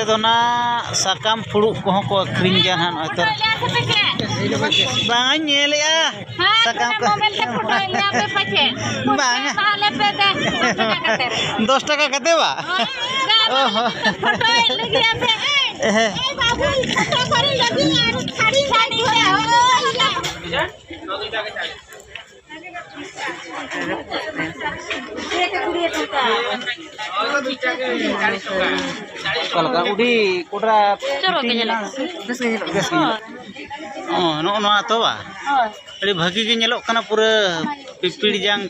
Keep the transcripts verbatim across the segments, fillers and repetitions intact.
ᱫᱚ ᱱᱟ ᱥᱟᱠᱟᱢ ᱯᱷᱩᱲᱩᱜ ᱠᱚᱦᱚᱸ ᱠᱚ ᱟᱹᱠᱷᱨᱤᱧ ᱜᱮᱭᱟ ᱱᱟᱦᱟᱜ ᱱᱚᱜᱼᱚᱭ ᱛᱚ᱾ ᱵᱟᱝ ᱤᱧ ᱧᱮᱞᱮᱜᱼᱟ᱾ ᱦᱮᱸ, ᱥᱟᱠᱟᱢ ᱠᱚ᱾ ᱢᱳᱵᱟᱭᱤᱞ ᱛᱮ ᱯᱷᱳᱴᱳ ᱞᱮᱭᱟ ᱯᱮ ᱯᱟᱪᱮ᱾ ᱵᱟᱝ᱾ ᱛᱟᱦᱚᱞᱮ ᱯᱮ ᱫᱮ, ᱫᱚᱥ ᱴᱟᱠᱟ ᱠᱟᱛᱮ ᱵᱟ? ᱦᱳᱭ, ᱚ ᱦᱚᱸ᱾ ᱯᱷᱳᱴᱳ ᱞᱟᱹᱜᱤᱫ ᱟᱯᱮ᱾ ᱦᱮᱸ᱾ ᱮ ᱵᱟᱵᱩ, ᱯᱷᱳᱴᱳ ᱠᱚᱨᱮ ᱞᱟᱹᱜᱤᱫ ᱟᱨ ᱥᱟᱹᱲᱤ ᱥᱟᱹᱲᱤ ᱠᱚᱨᱮ, ᱦᱳᱭ᱾ ᱚᱠᱟ ᱞᱮᱠᱟ? ᱩᱰᱤ ᱠᱚᱰᱨᱟ ᱪᱚᱨᱚᱠ ᱜᱮ ᱧᱮᱞᱚᱜ ᱠᱟᱱᱟ᱾ ᱵᱮᱥ ᱜᱮ ᱧᱮᱞᱚᱜ ᱠᱟᱱᱟ᱾ ᱵᱮᱥ ᱜᱮ ᱧᱮᱞᱚᱜ ᱠᱟᱱᱟ᱾ ᱚ, ᱱᱚᱜᱼᱚ ᱱᱚᱣᱟ ᱛᱚ ᱵᱟ? ᱦᱳᱭ᱾ ᱟᱹᱰᱤ ᱵᱷᱟᱹᱜᱤ ᱜᱮ ᱧᱮᱞᱚᱜ ᱠᱟᱱᱟ, ᱯᱩᱨᱟᱹ ᱯᱤᱯᱤᱲ ᱡᱟᱝ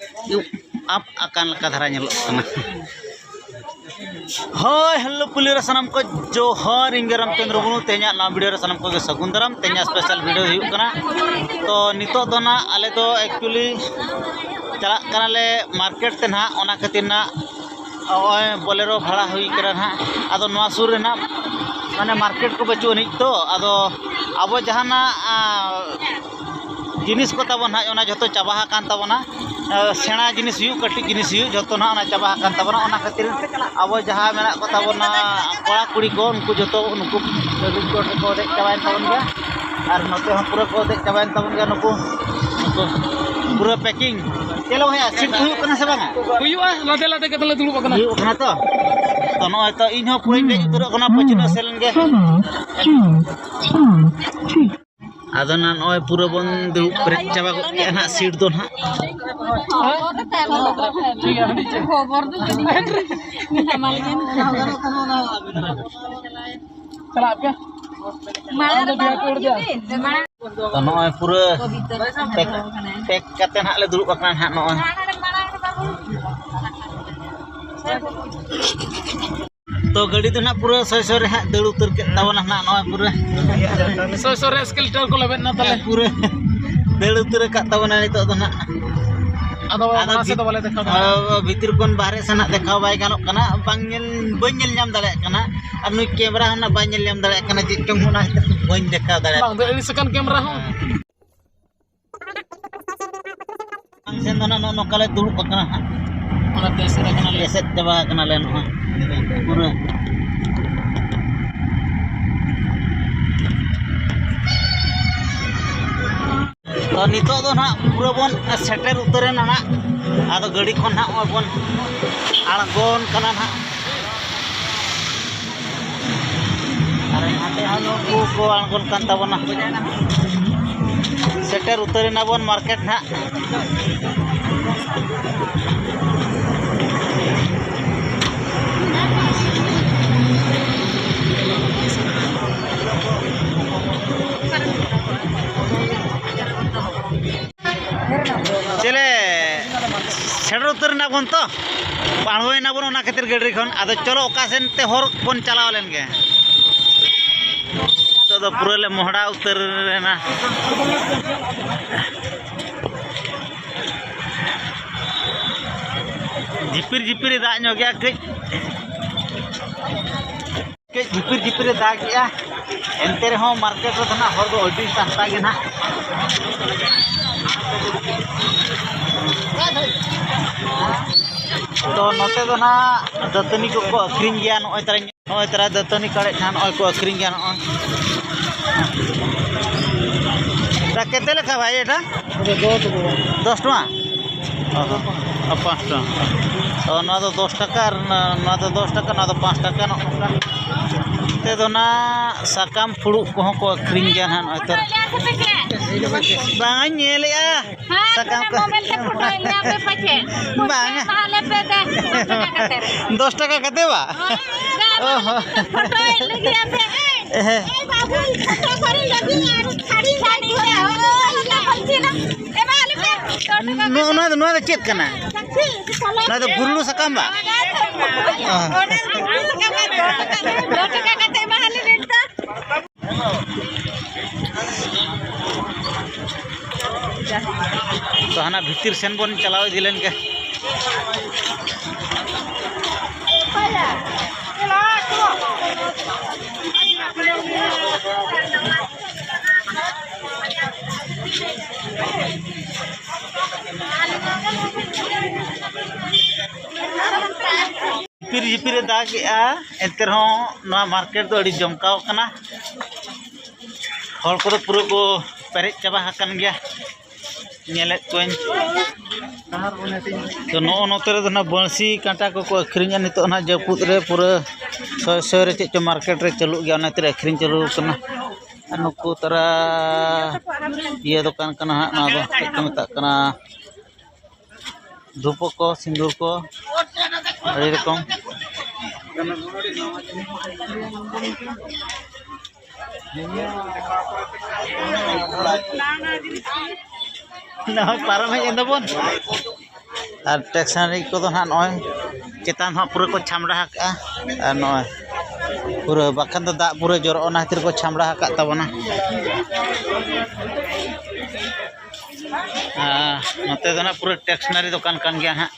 ᱟᱯ ᱟᱠᱟᱱ ᱞᱮᱠᱟ ᱫᱷᱟᱨᱟ ᱧᱮᱞᱚᱜ ᱠᱟᱱᱟ᱾ ᱦᱳᱭ, ᱦᱮᱞᱳ ᱯᱩᱞᱤ ᱨᱮ ᱥᱟᱱᱟᱢ ᱠᱚ ᱡᱚᱦᱟᱨ, ᱤᱧ ᱜᱮ ᱨᱟᱢᱪᱚᱸᱫᱽᱨᱚ ᱢᱩᱨᱢᱩ᱾ ᱛᱮᱦᱮᱧᱟᱜ ᱱᱚᱣᱟ ᱵᱷᱤᱰᱤᱭᱳ ᱨᱮ ᱥᱟᱱᱟᱢ ᱠᱚᱜᱮ ᱥᱟᱹᱜᱩᱱ ᱫᱟᱨᱟᱢ᱾ ᱛᱮᱦᱮᱧᱟᱜ ᱥᱯᱮᱥᱟᱞ ᱵᱷᱤᱰᱤᱭᱳ ᱦᱩᱭᱩᱜ ᱠᱟᱱᱟ, ᱛᱚ ᱱᱤᱛᱚᱜ ᱫᱚ ᱱᱟᱜ ᱟᱞᱮ ᱫᱚ ᱮᱠᱪᱩᱭᱮᱞᱤ ᱪᱟᱞᱟᱜ ᱠᱟᱱᱟᱞᱮ ᱢᱟᱨᱠᱮᱴ ᱛᱮ ᱱᱟᱜ, ᱚᱱᱟ ᱠᱷᱟᱹᱛᱤᱨ ᱱᱟᱜ ᱱᱚᱜᱼᱚᱭ ᱵᱚᱞᱮᱨᱳ ᱵᱷᱟᱲᱟ ᱦᱩᱭ ᱠᱟᱱᱟ ᱱᱟᱦᱟᱜ᱾ ᱟᱫᱚ ᱱᱚᱣᱟ ᱥᱩᱨ ᱨᱮ ᱱᱟᱦᱟᱜ ᱢᱟᱱᱮ ᱢᱟᱨᱠᱮᱴ ᱠᱚ ᱵᱟᱹᱪᱩᱜ ᱟᱹᱱᱤᱡ ᱛᱚ, ᱟᱫᱚ ᱟᱵᱚ ᱡᱟᱦᱟᱱᱟᱜ, ᱟ, ᱡᱤᱱᱤᱥ ᱠᱚ ᱛᱟᱵᱚᱱ ᱱᱟᱦᱟᱜ, ᱚᱱᱟ ᱡᱷᱚᱛᱚ ᱪᱟᱵᱟ ᱟᱠᱟᱱ ᱛᱟᱵᱚᱱᱟ᱾ ᱟ, ᱥᱮᱬᱟ ᱡᱤᱱᱤᱥ ᱦᱩᱭᱩᱜ, ᱠᱟᱹᱴᱤᱡ ᱡᱤᱱᱤᱥ ᱦᱩᱭᱩᱜ, ᱡᱷᱚᱛᱚ ᱱᱟᱦᱟᱜ ᱚᱱᱟ ᱪᱟᱵᱟ ᱟᱠᱟᱱ ᱛᱟᱵᱚᱱᱟ᱾ ᱚᱱᱟ ᱠᱠᱷᱟᱹᱛᱤᱨ ᱟᱵᱚ ᱡᱟᱦᱟᱸ ᱢᱮᱱᱟᱜ ᱠᱚ ᱛᱟᱵᱚᱱᱟ ᱠᱚᱲᱟ ᱠᱩᱲᱤ ᱠᱚ, ᱩᱱᱠᱩ ᱡᱷᱚᱛᱚ ᱱᱩᱠᱩ ᱨᱮᱠᱚ ᱫᱮᱡ ᱪᱟᱵᱟᱭᱮᱱ ᱛᱟᱵᱚᱱ ᱜᱮᱭᱟ᱾ ᱟᱨ ᱱᱚᱛᱮ ᱦᱚᱸ ᱯᱩᱨᱟᱹ ᱠᱚ ᱫᱮᱡ ᱪᱟᱵᱟᱭᱮᱱ ᱛᱟᱵᱚᱱ ᱜᱮᱭᱟ ᱱᱩᱠᱩ, ᱱᱩᱠᱩ ᱯᱩᱨᱟᱹ ᱯᱮᱠᱤᱝ᱾ ᱪᱮᱫ ᱞᱮᱠᱟ ᱵᱚᱭᱦᱟ, ᱥᱤᱴ ᱠᱚ ᱦᱩᱭᱩᱜ ᱠᱟᱱᱟ ᱥᱮ ᱵᱟᱝᱟ? ᱦᱩᱭᱩᱜᱼᱟ, ᱞᱟᱫᱮ ᱞᱟᱫᱮ ᱠᱟᱛᱮ ᱞᱮ ᱫᱩᱲᱩᱵ ᱟᱠᱟᱱᱟ᱾ ᱦᱩᱭᱩᱜ ᱠᱟᱱᱟ ᱛᱚ? ᱛᱚ ᱱᱚᱜᱼᱚᱭ ᱛᱚ ᱤᱧ ᱦᱚᱸ ᱯᱩᱨᱟᱹᱧ ᱫᱮᱡ ᱩᱛᱟᱹᱨᱚᱜ ᱠᱟᱱᱟ, ᱯᱟᱹᱪᱷᱤᱢ ᱥᱮᱱ ᱜᱮ᱾ ᱟᱫᱚ ᱱᱟ ᱱᱚᱜᱼᱚᱭ ᱯᱩᱨᱟᱹ ᱵᱚᱱ ᱫᱩᱲᱩᱵ ᱯᱮᱨᱮᱡ ᱪᱟᱵᱟ ᱜᱚᱫ ᱠᱮᱜᱼᱟ ᱱᱟᱦᱟᱜ ᱥᱤᱴ ᱫᱚ ᱱᱟᱦᱟᱜ᱾ ᱴᱷᱤᱠ ᱜᱮᱭᱟ, ᱦᱟᱺᱰᱤ ᱪᱮᱫ? ᱪᱟᱞᱟᱜ ᱯᱮ᱾ ᱢᱟᱲᱟᱝ ᱨᱮ ᱵᱟᱝ ᱦᱩᱭᱩᱜ ᱜᱮ᱾ ᱛᱚ ᱱᱚᱜᱼᱚᱭ ᱯᱩᱨᱟᱹ ᱯᱮᱠ, ᱯᱮᱠ ᱠᱟᱛᱮ ᱱᱟᱦᱟᱜ ᱞᱮ ᱫᱩᱲᱩᱵ ᱟᱠᱟᱱᱟ ᱱᱟᱦᱟᱜ ᱱᱚᱜᱼᱚᱭ᱾ ᱛᱚ ᱜᱟᱹᱰᱤ ᱫᱚ ᱱᱟᱦᱟᱜ ᱯᱩᱨᱟᱹ ᱥᱚᱭ ᱥᱚᱭ ᱨᱮ ᱦᱟᱸᱜ ᱫᱟᱹᱲ ᱩᱛᱟᱹᱨ ᱠᱮᱫ ᱛᱟᱵᱚᱱᱟ ᱱᱟᱦᱟᱜ ᱱᱚᱜᱼᱚᱭ ᱯᱩᱨᱟᱹ᱾ ᱥᱚᱭ ᱥᱚᱭ ᱨᱮ ᱮᱥᱠᱮᱞᱮᱴᱟᱨ ᱠᱚ ᱞᱮᱵᱮᱫ ᱮᱱᱟ ᱛᱟᱞᱮ᱾ ᱯᱩᱨᱟᱹ ᱫᱟᱹᱲ ᱩᱛᱟᱹᱨ ᱟᱠᱟᱫ ᱛᱟᱵᱚᱱᱟ ᱱᱤᱛᱚᱜ ᱫᱚ ᱱᱟᱦᱟᱜ᱾ ᱟᱫᱚ ᱟᱫᱚ ᱢᱟᱲᱟᱝ ᱥᱮᱫ ᱫᱚ ᱵᱷᱤᱛ-, ᱵᱟᱞᱮ ᱫᱮᱠᱷᱟᱣ ᱫᱟᱲᱮᱭᱟᱜᱼᱟ᱾ ᱦᱳᱭ, ᱵᱷᱤᱛᱤᱨ ᱠᱷᱚᱱ ᱵᱟᱦᱨᱮ ᱥᱮᱱᱟᱜ ᱫᱮᱠᱷᱟᱣ ᱵᱟᱭ ᱜᱟᱱᱚᱜ ᱠᱟᱱᱟ, ᱵᱟᱝ ᱧᱮᱞ, ᱵᱟᱹᱧ ᱧᱮᱞ ᱧᱟᱢ ᱫᱟᱲᱮᱭᱟᱜ ᱠᱟᱱᱟ᱾ ᱟᱨ ᱱᱩᱭ ᱠᱮᱢᱮᱨᱟ ᱦᱚᱸ ᱱᱟᱜ ᱵᱟᱭ ᱧᱮᱞ ᱧᱟᱢ ᱫᱟᱲᱮᱭᱟᱜ ᱠᱟᱱᱟ, ᱪᱮᱫ ᱪᱚᱝ ᱚᱱᱟ ᱵᱟᱝ ᱫᱚ ᱟᱹᱲᱤᱥ ᱟᱠᱟᱱ ᱠᱮᱢᱮᱨᱟ ᱦᱚᱸ᱾ ᱢᱟᱲᱟᱝ ᱥᱮᱱ ᱫᱚ ᱱᱟᱜ ᱱᱚᱜᱼᱚ ᱱᱚᱝᱠᱟ ᱞᱮ ᱫᱩᱲᱩᱵ ᱟᱠᱟᱱᱟ ᱦᱟᱸᱜ᱾ ᱚᱱᱟᱛᱮ ᱮᱥᱮᱫ ᱟᱠᱟᱱᱟᱞᱮ᱾ ᱮᱥᱮᱫ ᱪᱟᱵᱟ ᱟᱠᱟᱱᱟᱞᱮ ᱱᱚᱜᱼᱚᱭ ᱯᱩᱨᱟᱹ᱾ ᱱᱤᱛᱚᱜ ᱫᱚ ᱱᱟᱦᱟᱜ ᱯᱩᱨᱟᱹ ᱵᱚᱱ ᱥᱮᱴᱮᱨ ᱩᱛᱟᱹᱨᱮᱱᱟ ᱱᱟᱦᱟᱜ᱾ ᱟᱫᱚ ᱜᱟᱹᱰᱤ ᱠᱷᱚᱱ ᱱᱟᱦᱟᱜ ᱱᱚᱜᱼᱚᱭ ᱵᱚᱱ ᱟᱬᱜᱚᱱ ᱠᱟᱱᱟ ᱱᱟᱦᱟᱜ᱾ ᱟᱨ ᱱᱟᱛᱮ ᱦᱚᱸ ᱱᱩᱠᱩ ᱠᱚ ᱟᱬᱜᱚᱱ ᱠᱟᱱ ᱛᱟᱵᱚᱱᱟ᱾ ᱥᱮᱴᱮᱨ ᱩᱛᱟᱹᱨᱮᱱᱟ ᱵᱚᱱ ᱢᱟᱨᱠᱮᱴ ᱱᱟᱦᱟᱜ᱾ ᱪᱮᱞᱮ, ᱥᱮᱴᱮᱨ ᱩᱛᱟᱹᱨ ᱮᱱᱟ ᱵᱚᱱ ᱛᱚ, ᱟᱬᱜᱚᱭᱮᱱᱟ ᱵᱚᱱ ᱚᱱᱟ ᱠᱷᱟᱹᱛᱤᱨ ᱜᱟᱹᱰᱤ ᱠᱷᱚᱱ᱾ ᱟᱫᱚ ᱪᱚᱞᱚ ᱚᱠᱟ ᱥᱮᱱ ᱛᱮ ᱦᱚᱨ ᱵᱚᱱ ᱪᱟᱞᱟᱣ ᱞᱮᱱ ᱜᱮ᱾ ᱱᱤᱛᱚᱜ ᱫᱚ ᱯᱩᱨᱟᱹ ᱞᱮ ᱢᱚᱦᱰᱟ ᱩᱛᱟᱹᱨ ᱮᱱᱟ᱾ ᱡᱷᱤᱯᱤᱨ ᱡᱷᱤᱯᱤᱨ ᱮ ᱫᱟᱜ ᱧᱚᱜᱮᱜᱼᱟ ᱠᱟᱹᱡ᱾ ᱠᱟᱹᱡ ᱡᱷᱤᱯᱤᱨ ᱡᱷᱤᱯᱤᱨ ᱮ ᱫᱟᱜᱮᱜᱼᱟ, ᱮᱱᱛᱮ ᱨᱮᱦᱚᱸ ᱢᱟᱨᱠᱮᱴ ᱨᱮᱫᱚ ᱱᱟᱜ ᱦᱚᱲ ᱫᱚ ᱟᱹᱰᱤ ᱥᱟᱥᱛᱟ ᱜᱮ ᱱᱟᱜ᱾ ᱛᱚ ᱱᱚᱛᱮ ᱫᱚ ᱱᱟᱜ ᱫᱟᱹᱛᱟᱹᱱᱤ ᱠᱚᱠᱚ ᱟᱹᱠᱷᱨᱤᱧ ᱜᱮᱭᱟ᱾ ᱱᱚᱜᱼᱚᱭ ᱛᱟᱨᱟ, ᱱᱚᱜᱼᱚᱭ ᱛᱟᱨᱟ ᱫᱟᱹᱛᱟᱹᱱᱤ ᱠᱟᱲᱮᱡ ᱱᱟᱜ ᱱᱚᱜᱼᱚᱭ ᱠᱚ ᱟᱹᱠᱷᱨᱤᱧ ᱜᱮᱭᱟ ᱱᱚᱜᱼᱚᱭ᱾ ᱮᱴᱟ ᱠᱮᱛᱮ ᱞᱮᱠᱷᱟ ᱵᱷᱟᱭ ᱮᱴᱟ? ᱫᱚᱥ ᱴᱟᱠᱟ᱾ ᱚ ᱦᱚᱸ, ᱟᱨ ᱯᱟᱸᱪ ᱴᱟᱠᱟ᱾ ᱚ, ᱱᱚᱣᱟ ᱫᱚ ᱫᱚᱥ ᱴᱟᱠᱟ ᱟᱨ ᱱᱚᱣᱟ ᱫᱚ ᱫᱚᱥ ᱴᱟᱠᱟ, ᱱᱚᱣᱟ ᱫᱚ ᱯᱟᱸᱪ ᱴᱟᱠᱟ, ᱱᱚᱜᱼᱚ ᱱᱚᱝᱠᱟ᱾ ᱱᱚᱛᱮ ᱫᱚ ᱱᱟ ᱥᱟᱠᱟᱢ ᱯᱷᱩᱲᱩᱜ ᱠᱚᱦᱚᱸ ᱠᱚ ᱟᱹᱠᱷᱨᱤᱧ ᱜᱮᱭᱟ ᱱᱟᱦᱟᱜ ᱱᱚᱜᱼᱚᱭ ᱛᱚ᱾ ᱵᱟᱝ ᱤᱧ ᱧᱮᱞᱮᱜᱼᱟ᱾ ᱦᱮᱸ, ᱥᱟᱠᱟᱢ ᱠᱚ᱾ ᱢᱳᱵᱟᱭᱤᱞ ᱛᱮ ᱯᱷᱳᱴᱳᱭᱮᱫ ᱢᱮᱭᱟ ᱯᱮ ᱯᱟᱪᱮ? ᱵᱟᱝ᱾ ᱛᱟᱦᱚᱞᱮ ᱯᱮ ᱫᱮ, ᱫᱚᱥ ᱴᱟᱠᱟ ᱠᱟᱛᱮ᱾ ᱫᱚᱥ ᱴᱟᱠᱟ ᱠᱟᱛᱮ ᱵᱟ? ᱦᱳᱭ, ᱚ ᱦᱚᱸ᱾ ᱯᱷᱳᱴᱳᱭᱮᱫ ᱞᱟᱹᱜᱤᱫ ᱟᱯᱮ᱾ ᱦᱮᱸ᱾ ᱮ ᱵᱟᱵᱩ, ᱯᱷᱳᱴᱳ ᱠᱚᱨᱮ ᱞᱟᱹᱜᱤᱫ ᱟᱨ ᱥᱟᱹᱲᱤ ᱥᱟᱹᱲᱤ ᱠᱚ, ᱦᱳᱭ, ᱚᱱᱟ ᱠᱚ ᱪᱮᱫ? ᱮ ᱵᱟ, ᱟᱞᱮ ᱯᱮ᱾ ᱱᱚ-, ᱱᱚᱣᱟ ᱫᱚ, ᱱᱚᱣᱟ ᱫᱚ ᱪᱮᱫ ᱠᱟᱱᱟ? ᱱᱚᱣᱟ ᱫᱚ ᱵᱷᱩᱨᱞᱩ ᱥᱟᱠᱟᱢ ᱵᱟ? ᱚ᱾ ᱫᱚᱥ ᱴᱟᱠᱟ ᱠᱟᱛᱮ ᱮᱢᱟ ᱞᱮ ᱵᱮᱱ ᱛᱚ᱾ ᱛᱚ, ᱦᱟᱱᱟ ᱵᱷᱤᱛᱤᱨ ᱥᱮᱱ ᱵᱚᱱ ᱪᱟᱞᱟᱣ ᱤᱫᱤ ᱞᱮᱱ ᱜᱮ᱾ ᱡᱷᱤᱯᱤᱨ ᱡᱷᱤᱯᱤᱨ ᱮ ᱫᱟᱜᱮᱜᱼᱟ, ᱮᱱᱛᱮ ᱨᱮᱦᱚᱸ ᱱᱚᱣᱟ ᱢᱟᱨᱠᱮᱴ ᱫᱚ ᱟᱹᱰᱤ ᱡᱚᱢᱠᱟᱣ ᱠᱟᱱᱟ᱾ ᱦᱚᱲ ᱠᱚᱫᱚ ᱯᱩᱨᱟᱹ ᱠᱚ ᱯᱮᱨᱮᱡ ᱪᱟᱵᱟ ᱟᱠᱟᱱ ᱜᱮᱭᱟ᱾ ᱧᱮᱞᱮᱫ ᱠᱚᱣᱟᱧ᱾ ᱛᱚ, ᱱᱚᱜᱼᱚ ᱱᱚᱛᱮ ᱨᱮᱫᱚ ᱱᱟᱜ ᱵᱟᱹᱬᱥᱤ ᱠᱟᱸᱴᱟ ᱠᱚᱠᱚ ᱟᱹᱠᱷᱨᱤᱧᱟ ᱱᱤᱛᱚᱜ ᱱᱟᱜ ᱡᱟᱹᱯᱩᱫ ᱨᱮ, ᱯᱩᱨᱟᱹ ᱥᱚᱭ ᱥᱚᱭ ᱨᱮ ᱪᱮᱫ ᱪᱚ ᱢᱟᱨᱠᱮᱴ ᱨᱮ ᱪᱟᱹᱞᱩᱜ ᱜᱮᱭᱟ, ᱚᱱᱟ ᱛᱤᱨᱮ ᱟᱹᱠᱷᱨᱤᱧ ᱪᱟᱹᱞᱩ ᱠᱟᱱᱟ᱾ ᱟᱨ ᱱᱩᱠᱩ ᱛᱟᱨᱟ ᱤᱭᱟᱹ ᱫᱚᱠᱟᱱ ᱠᱟᱱᱟ ᱦᱟᱸᱜ, ᱱᱚᱣᱟ ᱫᱚ ᱪᱮᱫ ᱠᱚ ᱢᱮᱛᱟᱜ ᱠᱟᱱᱟ, ᱫᱷᱩᱯᱚ ᱠᱚ, ᱥᱤᱸᱫᱩᱨ ᱠᱚ, ᱟᱹᱰᱤ ᱨᱚᱠᱚᱢ᱾ ᱱᱚᱜᱼᱚᱭ ᱯᱟᱨᱚᱢ ᱦᱮᱡ ᱮᱱ ᱫᱚᱵᱚᱱ᱾ ᱟᱨ ᱴᱮᱠᱥᱟᱱᱟᱨᱤ ᱠᱚᱫᱚ ᱦᱟᱸᱜ ᱱᱚᱜᱼᱚᱭ ᱪᱮᱛᱟᱱ ᱦᱚᱸ ᱯᱩᱨᱟᱹ ᱠᱚ ᱪᱷᱟᱢᱰᱟ ᱟᱠᱟᱜᱼᱟ᱾ ᱟᱨ ᱱᱚᱜᱼᱚᱭ ᱯᱩᱨᱟᱹ, ᱵᱟᱠᱷᱟᱱ ᱫᱚ ᱫᱟᱜ ᱯᱩᱨᱟᱹ ᱡᱚᱨᱚᱜᱼᱟ, ᱚᱱᱟ ᱠᱷᱟᱹᱛᱤᱨ ᱠᱚ ᱪᱷᱟᱢᱰᱟ ᱟᱠᱟᱫ ᱛᱟᱵᱚᱱᱟ᱾ ᱟᱨ ᱱᱚᱛᱮ ᱫᱚ ᱱᱟᱜ ᱯᱩᱨᱟᱹ ᱴᱮᱠᱥᱱᱟᱨᱤ ᱫᱚᱠᱟᱱ ᱠᱟᱱ ᱜᱮᱭᱟ ᱦᱟᱸᱜ᱾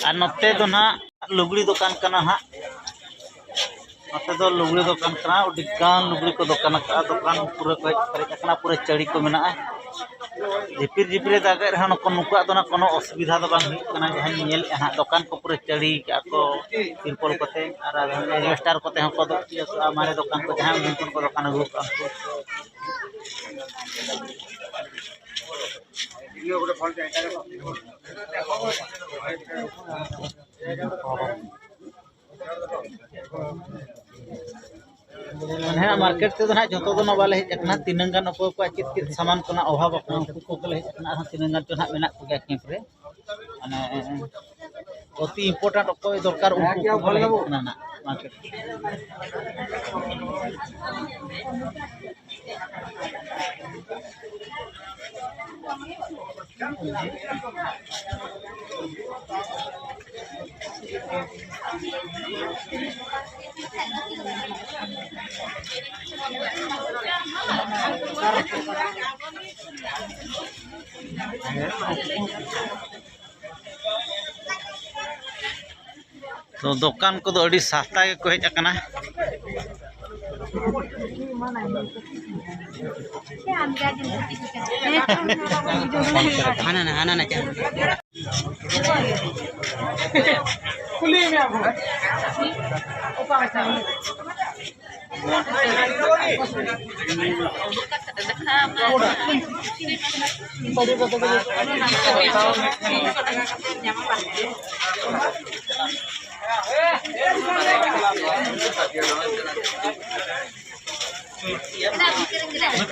ᱟᱨ ᱱᱚᱛᱮ ᱫᱚ ᱱᱟᱦᱟᱜ ᱞᱩᱜᱽᱲᱤ ᱫᱚᱠᱟᱱ ᱠᱟᱱᱟ ᱦᱟᱸᱜ᱾ ᱱᱚᱛᱮ ᱫᱚ ᱞᱩᱜᱽᱲᱤ ᱫᱚᱠᱟᱱ ᱠᱟᱱᱟ, ᱟᱹᱰᱤ ᱜᱟᱱ ᱞᱩᱜᱽᱲᱤ ᱠᱚ ᱫᱚᱠᱟᱱ ᱟᱠᱟᱫᱼᱟ᱾ ᱫᱚᱠᱟᱱ ᱯᱩᱨᱟᱹ ᱠᱚ ᱦᱮᱡ ᱯᱮᱨᱮᱡ ᱟᱠᱟᱱᱟ, ᱯᱩᱨᱟᱹ ᱪᱟᱹᱲᱤ ᱠᱚ ᱢᱮᱱᱟᱜᱼᱟ᱾ ᱡᱷᱤᱯᱤᱨ ᱡᱷᱤᱯᱤᱨ ᱮ ᱫᱟᱜᱮᱫ ᱨᱮᱦᱚᱸ, ᱱᱩᱠᱩ, ᱱᱩᱠᱩᱣᱟᱜ ᱫᱚ ᱱᱟᱜ ᱠᱳᱱᱳ ᱚᱥᱩᱵᱤᱫᱷᱟ ᱫᱚ ᱵᱟᱝ ᱦᱩᱭᱩᱜ ᱠᱟᱱᱟ᱾ ᱡᱟᱦᱟᱸᱧ ᱧᱮᱞᱮᱫᱼᱟ ᱦᱟᱸᱜ, ᱫᱚᱠᱟᱱ ᱠᱚ ᱯᱩᱨᱟᱹ ᱪᱟᱹᱲᱤ ᱠᱟᱜᱼᱟ ᱠᱚ ᱛᱤᱨᱯᱚᱞ ᱠᱚᱛᱮ, ᱟᱨ ᱮᱞᱵᱮᱥᱴᱟᱨ ᱠᱚᱛᱮ ᱦᱚᱸ ᱠᱚ ᱫᱚ-, ᱤᱭᱟᱹ ᱠᱟᱜᱼᱟ, ᱢᱟᱨᱮ ᱫᱚᱠᱟᱱ ᱠᱚ, ᱡᱟᱦᱟᱸᱭ ᱩᱱᱠᱩ ᱠᱚ ᱫᱚᱠᱟᱱ ᱟᱹᱜᱩ ᱠᱟᱜᱼᱟ ᱩᱱᱠᱩ᱾ ᱢᱟᱱᱮ ᱦᱟᱸᱜ ᱢᱟᱨᱠᱮᱴ ᱛᱮᱫᱚ ᱦᱟᱸᱜ ᱡᱚᱛᱚ ᱫᱚ ᱱᱟᱜ ᱵᱟᱞᱮ ᱦᱮᱡ ᱟᱠᱟᱱᱟ, ᱛᱤᱱᱟᱹᱝ ᱜᱟᱱ ᱚᱠᱚᱭ ᱠᱚᱣᱟᱜ ᱪᱮᱫ ᱪᱮᱫ ᱥᱟᱢᱟᱱ ᱠᱚ ᱱᱟᱜ ᱚᱵᱷᱟᱵᱽ ᱟᱠᱟᱱᱟ, ᱩᱱᱠᱩ ᱠᱚᱜᱮ ᱞᱮ ᱦᱮᱡ ᱟᱠᱟᱱᱟ᱾ ᱟᱨᱦᱚᱸ ᱛᱤᱱᱟᱹᱝ ᱜᱟᱱ ᱪᱚ ᱱᱟᱜ ᱢᱮᱱᱟᱜ ᱠᱚᱜᱮᱭᱟ ᱠᱮᱢᱯ ᱨᱮ, ᱢᱟᱱᱮ ᱚᱛᱤ ᱤᱢᱯᱚᱨᱴᱮᱱᱴ ᱚᱠᱚᱭ ᱫᱚᱨᱠᱟᱨ, ᱩᱱᱠᱩ ᱠᱚᱜᱮ ᱞᱮ ᱦᱮᱡ ᱟᱠᱟᱱᱟ ᱱᱟᱜ ᱢᱟᱨᱠᱮᱴ᱾ ᱛᱚ, ᱫᱚᱠᱟᱱ ᱠᱚᱫᱚ ᱟᱹᱰᱤ ᱥᱟᱥᱛᱟ ᱜᱮᱠᱚ ᱦᱮᱡ ᱟᱠᱟᱱᱟ᱾ ᱦᱟᱱᱟ ᱱᱟ, ᱦᱟᱱᱟ ᱱᱟ, ᱪᱟ᱾ ᱠᱩᱞᱤ ᱢᱮᱭᱟ ᱵᱚ᱾ ᱚᱠᱟ ᱞᱮᱠᱟ?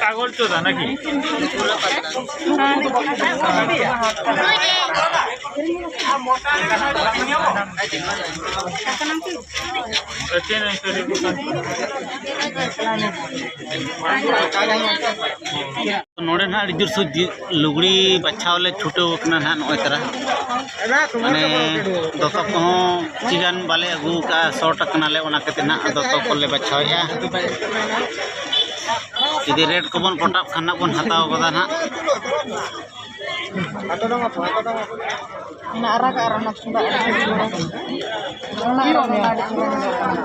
ᱯᱟᱜᱚᱞ ᱪᱳᱫᱟ ᱱᱟᱠᱤ? ᱱᱚᱰᱮ ᱱᱟᱦᱟᱜ ᱟᱹᱰᱤ ᱡᱳᱨ ᱥᱳᱨ ᱞᱩᱜᱽᱲᱤ ᱵᱟᱪᱷᱟᱣ ᱞᱮ ᱪᱷᱩᱴᱟᱹᱣ ᱟᱠᱟᱱᱟ ᱱᱟᱦᱟᱜ ᱱᱚᱜᱼᱚᱭ ᱛᱟᱨᱟ᱾ ᱢᱟᱱᱮ ᱫᱚᱛᱚ ᱠᱚᱦᱚᱸ ᱠᱤᱪᱷᱩ ᱜᱟᱱ ᱵᱟᱞᱮ ᱟᱹᱜᱩ ᱟᱠᱟᱫᱼᱟ, ᱥᱚᱨᱴ ᱟᱠᱟᱱᱟᱞᱮ, ᱚᱱᱟ ᱠᱷᱟᱹᱛᱤᱨ ᱱᱟᱦᱟᱜ ᱫᱚᱛᱚ ᱠᱚᱞᱮ ᱵᱟᱪᱷᱟᱣᱮᱫᱼᱟ᱾ ᱡᱩᱫᱤ ᱨᱮᱴ ᱠᱚᱵᱚᱱ ᱯᱚᱴᱟᱜ ᱠᱷᱟᱱ ᱱᱟᱜ ᱵᱚᱱ ᱦᱟᱛᱟᱣ ᱜᱚᱫᱟ ᱱᱟᱦᱟᱜ᱾ ᱚᱱᱟ ᱟᱨᱟᱜᱟᱜ ᱟᱨ ᱚᱱᱟ ᱯᱩᱸᱰᱟᱜ ᱟᱹᱰᱤ ᱪᱮᱦᱨᱟ᱾ ᱚᱱᱟ ᱟᱨ ᱚᱱᱟ ᱟᱹᱰᱤ ᱪᱮᱦᱨᱟ ᱧᱮᱞᱚᱜ ᱠᱟᱱᱟ᱾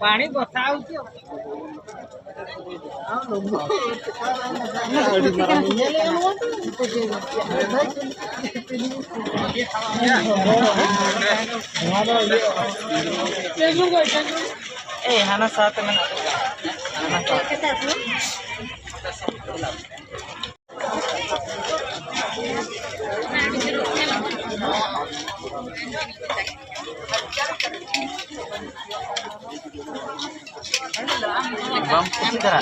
ᱯᱟᱹᱱᱤ ᱵᱚᱥᱟᱣ ᱦᱚᱪᱚ᱾ ᱮᱭ, ᱦᱟᱱᱟ ᱥᱟᱶᱛᱮ ᱢᱮᱱᱟᱜ ᱛᱟᱠᱚᱣᱟ᱾ ᱦᱟᱱᱟ ᱥᱟᱶᱛᱮ᱾ ᱵᱟᱢ ᱠᱩᱥᱤ ᱫᱷᱟᱨᱟ?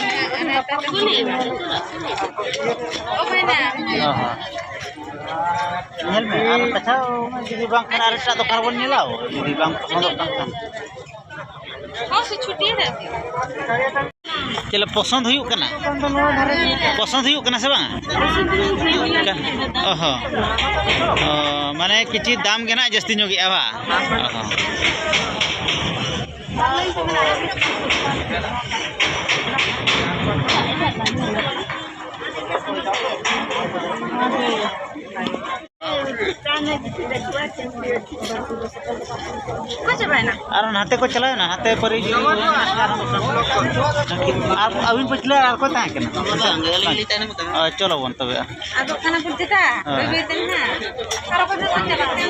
ᱚ ᱦᱚᱸ᱾ ᱧᱮᱞ ᱢᱮ, ᱟᱨ ᱠᱟᱪᱷᱟ ᱡᱩᱫᱤ ᱵᱟᱝ ᱠᱷᱟᱱ ᱟᱨ ᱮᱴᱟᱜ ᱫᱚᱠᱟᱱ ᱵᱚᱱ ᱧᱮᱞᱟ, ᱡᱩᱫᱤ ᱵᱟᱝ ᱯᱚᱥᱚᱸᱫᱚᱜ ᱠᱟᱱ ᱠᱷᱟᱱ᱾ ᱪᱮᱫ ᱞᱮ ᱯᱚᱥᱚᱸᱫ ᱦᱩᱭᱩᱜ ᱠᱟᱱᱟ? ᱯᱚᱥᱚᱸᱫ ᱦᱩᱭᱩᱜ ᱠᱟᱱᱟ ᱥᱮ ᱵᱟᱝ? ᱚ ᱦᱚᱸ᱾ ᱚ, ᱢᱟᱱᱮ ᱠᱤᱪᱷᱤ ᱫᱟᱢ ᱜᱮ ᱱᱟᱜ ᱡᱟᱹᱥᱛᱤ ᱧᱚᱜᱮᱜᱼᱟ ᱵᱟ? ᱚ ᱦᱚᱸ᱾ ᱚᱠᱟ ᱪᱟᱵᱟᱭᱮᱱᱟ? ᱟᱨ ᱱᱟᱛᱮ ᱠᱚ ᱪᱟᱞᱟᱣᱮᱱᱟ, ᱱᱟᱛᱮ ᱯᱟᱹᱨᱤ ᱟᱨ ᱟᱹᱵᱤᱱ ᱯᱟᱹᱪᱷᱞᱟᱹ ᱟᱨ ᱠᱚ ᱛᱟᱦᱮᱸ ᱠᱟᱱᱟ᱾ ᱚ, ᱪᱚᱞᱚ ᱵᱚᱱ ᱛᱚᱵᱮ᱾ ᱟᱫᱚ ᱠᱷᱟᱱ ᱠᱚ ᱪᱮᱫᱟ? ᱦᱳᱭ᱾ ᱵᱟᱹᱭ ᱵᱟᱹᱭ ᱛᱮ ᱱᱟᱦᱟᱜ᱾ ᱟᱨ ᱚᱠᱚᱭ ᱪᱚ ᱠᱚ ᱪᱟᱞᱟᱜ ᱠᱟᱱᱟ᱾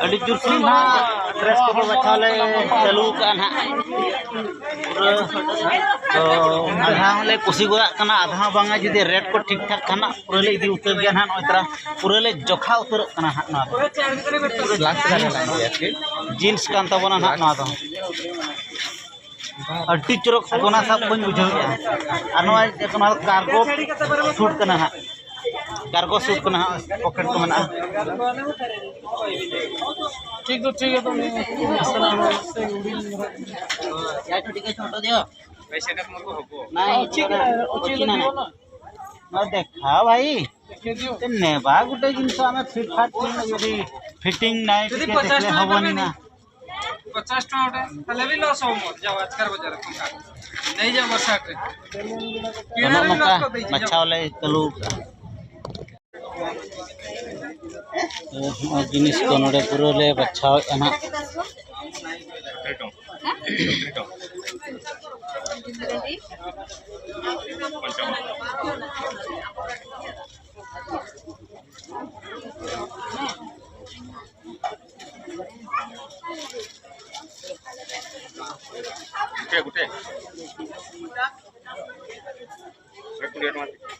ᱟᱹᱰᱤ ᱡᱳᱨ ᱥᱩᱨ ᱱᱟᱦᱟᱜ ᱰᱨᱮᱥ ᱠᱚᱠᱚ ᱵᱟᱪᱷᱟᱣ ᱞᱮ ᱪᱟᱹᱞᱩ ᱠᱟᱜᱼᱟ ᱱᱟᱦᱟᱜ᱾ ᱯᱩᱨᱟᱹ ᱛᱚ ᱟᱫᱷᱟ ᱦᱚᱸᱞᱮ ᱠᱩᱥᱤ ᱜᱚᱫᱟᱜ ᱠᱟᱱᱟ, ᱟᱫᱷᱟ ᱦᱚᱸ ᱵᱟᱝᱟ᱾ ᱡᱩᱫᱤ ᱨᱮᱴ ᱠᱚ ᱴᱷᱤᱠ ᱴᱷᱟᱠ ᱠᱷᱟᱱ ᱱᱟᱜ ᱯᱩᱨᱟᱹ ᱞᱮ ᱤᱫᱤ ᱩᱛᱟᱹᱨ ᱜᱮᱭᱟ ᱱᱟᱦᱟᱜ᱾ ᱱᱚᱜᱼᱚᱭ ᱛᱟᱨᱟ ᱯᱩᱨᱟᱹ ᱞᱮ ᱡᱚᱠᱷᱟ ᱩᱛᱟᱹᱨᱚᱜ ᱠᱟᱱᱟ ᱱᱟᱦᱟᱜ ᱱᱚᱣᱟ ᱫᱚ᱾ ᱞᱟᱥᱴ ᱨᱮ ᱞᱟᱜᱟᱜ ᱜᱮᱭᱟ ᱴᱷᱤᱠ᱾ ᱡᱤᱱᱥ ᱠᱟᱱ ᱛᱟᱵᱚᱱᱟ ᱱᱟᱦᱟᱜ ᱱᱚᱣᱟ ᱫᱚ᱾ ᱟᱹᱰᱤ ᱪᱚᱨᱚᱠ ᱚᱱᱟ ᱥᱟᱵ ᱵᱟᱹᱧ ᱵᱩᱡᱷᱟᱹᱣᱮᱫᱼᱟ᱾ ᱟᱨ ᱱᱚᱣᱟ ᱱᱚᱣᱟ ᱫᱚ ᱠᱟᱨᱜᱳ ᱥᱩᱴ ᱠᱟᱱᱟ ᱦᱟᱸᱜ, ᱠᱟᱨᱜᱳ ᱥᱩᱴ ᱠᱟᱱᱟ ᱦᱟᱸᱜ, ᱯᱚᱠᱮᱴ ᱠᱚ ᱢᱮᱱᱟᱜᱼᱟ᱾ ᱴᱷᱤᱠ ᱫᱚ ᱴᱷᱤᱠ ᱜᱮᱭᱟ, ᱛᱚ ᱩᱱᱤ ᱢᱮᱥᱟ ᱞᱮᱱᱟ ᱥᱮ ᱦᱩᱰᱤᱧ ᱫᱷᱟᱨᱟ᱾ ᱭᱟ ᱪᱷᱩᱴᱤ ᱠᱟ ᱪᱷᱳᱴᱳ ᱫᱤᱭᱳ᱾ ᱵᱷᱟᱭ ᱥᱮᱴᱟᱯ ᱢᱟᱠᱚ ᱦᱚᱵᱚ᱾ ᱱᱟᱭ ᱚᱪᱤ ᱠᱟ, ᱚᱪᱤ ᱚᱪᱤ ᱱᱟ ᱫᱤᱭᱳ ᱱᱟ᱾ ᱱᱚᱣᱟ ᱫᱮᱠᱷᱟ ᱵᱷᱟᱭ᱾ ᱛᱮ ᱱᱮᱵᱟ ᱜᱩᱴᱮ ᱡᱤᱱᱤᱥ ᱟᱢᱮ ᱯᱷᱤᱴ ᱯᱷᱟᱴ ᱡᱩᱫᱤ ᱯᱷᱤᱴᱤᱝ ᱱᱟᱭ ᱡᱩᱫᱤ ᱴᱷᱤᱠᱮ ᱯᱚᱪᱟᱥ ᱛᱮᱠᱷᱞᱮ ᱴᱟᱠᱟ ᱦᱚᱵᱚ ᱫᱚᱨᱠᱟᱨ ᱱᱤᱱᱟ᱾ ᱯᱚᱪᱟᱥ ᱴᱟᱠᱟ ᱜᱩᱴᱮ, ᱛᱟᱦᱞᱮ ᱵᱤᱱ ᱞᱚᱥ ᱦᱚᱵᱚ ᱢᱚ, ᱡᱟᱣ ᱟᱡᱠᱟᱨ ᱵᱟᱡᱟᱨ ᱠᱷᱚᱱ ᱠᱟ᱾ ᱱᱮᱭ ᱡᱟᱣ ᱵᱚᱨᱥᱟ ᱠᱮ᱾ ᱛᱚ ᱱᱚᱜᱼᱚ ᱱᱚᱝᱠᱟ ᱵᱟᱪᱷᱟᱣ ᱞᱮ ᱪᱟᱹᱞᱩ ᱠᱟᱜᱼᱟ᱾ ᱛᱚ ᱱᱚᱜᱼᱚᱭ ᱡᱤᱱᱤᱥ ᱠᱚ ᱱᱚᱰᱮ ᱯᱩᱨᱟᱹ ᱞᱮ ᱵᱟᱪᱷᱟᱣᱮᱫᱼᱟ ᱱᱟᱦᱟᱜ᱾ ᱜᱩᱴᱮ, ᱜᱩᱴᱮ᱾ ᱠᱩᱲᱤ ᱦᱟᱡᱟᱨ ᱴᱟᱠᱟ᱾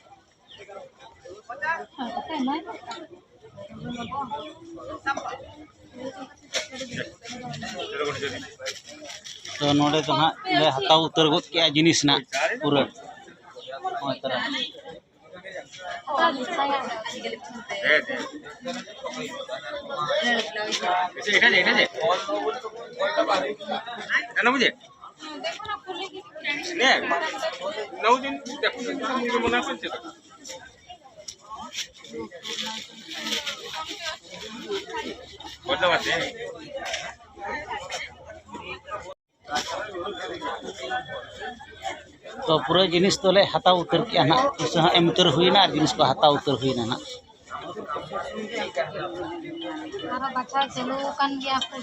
ᱛᱚ ᱱᱚᱰᱮ ᱫᱚ ᱱᱟᱦᱟᱜ ᱞᱮ ᱦᱟᱛᱟᱣ ᱩᱛᱟᱹᱨ ᱜᱚᱫ ᱠᱮᱜᱼᱟ ᱡᱤᱱᱤᱥ ᱱᱟᱜ ᱯᱩᱨᱟᱹ᱾ ᱱᱚᱜᱼᱚᱭ ᱛᱟᱨᱟ᱾ ᱦᱮᱸ, ᱦᱮᱸ᱾ ᱮᱴᱟ ᱡᱮ, ᱮᱴᱟ ᱡᱮ᱾ ᱮᱴᱟ ᱵᱩᱡᱷᱮ? ᱦᱮᱸ, ᱢᱟ᱾ ᱱᱟᱣ ᱫᱤᱱ ᱫᱮᱠᱷᱩ ᱫᱤᱱ ᱢᱚᱱᱟ ᱠᱚ ᱪᱮᱫ? ᱵᱚᱫᱞᱟ ᱵᱟᱛᱮ᱾ ᱛᱚ ᱯᱩᱨᱟᱹ ᱡᱤᱱᱤᱥ ᱫᱚᱞᱮ ᱦᱟᱛᱟᱣ ᱩᱛᱟᱹᱨ ᱠᱮᱜᱼᱟ ᱱᱟᱦᱟᱜ, ᱯᱩᱭᱥᱟᱹ ᱦᱚᱸ ᱮᱢ ᱩᱛᱟᱹᱨ ᱦᱩᱭᱱᱟ ᱟᱨ ᱡᱤᱱᱤᱥ ᱠᱚ ᱦᱟᱛᱟᱣ ᱩᱛᱟᱹᱨ ᱦᱩᱭᱱᱟ ᱱᱟᱦᱟᱜ᱾ ᱟᱨᱚ ᱵᱟᱪᱷᱟᱣ ᱪᱟᱹᱞᱩ ᱟᱠᱟᱱ ᱜᱮᱭᱟ ᱠᱚ᱾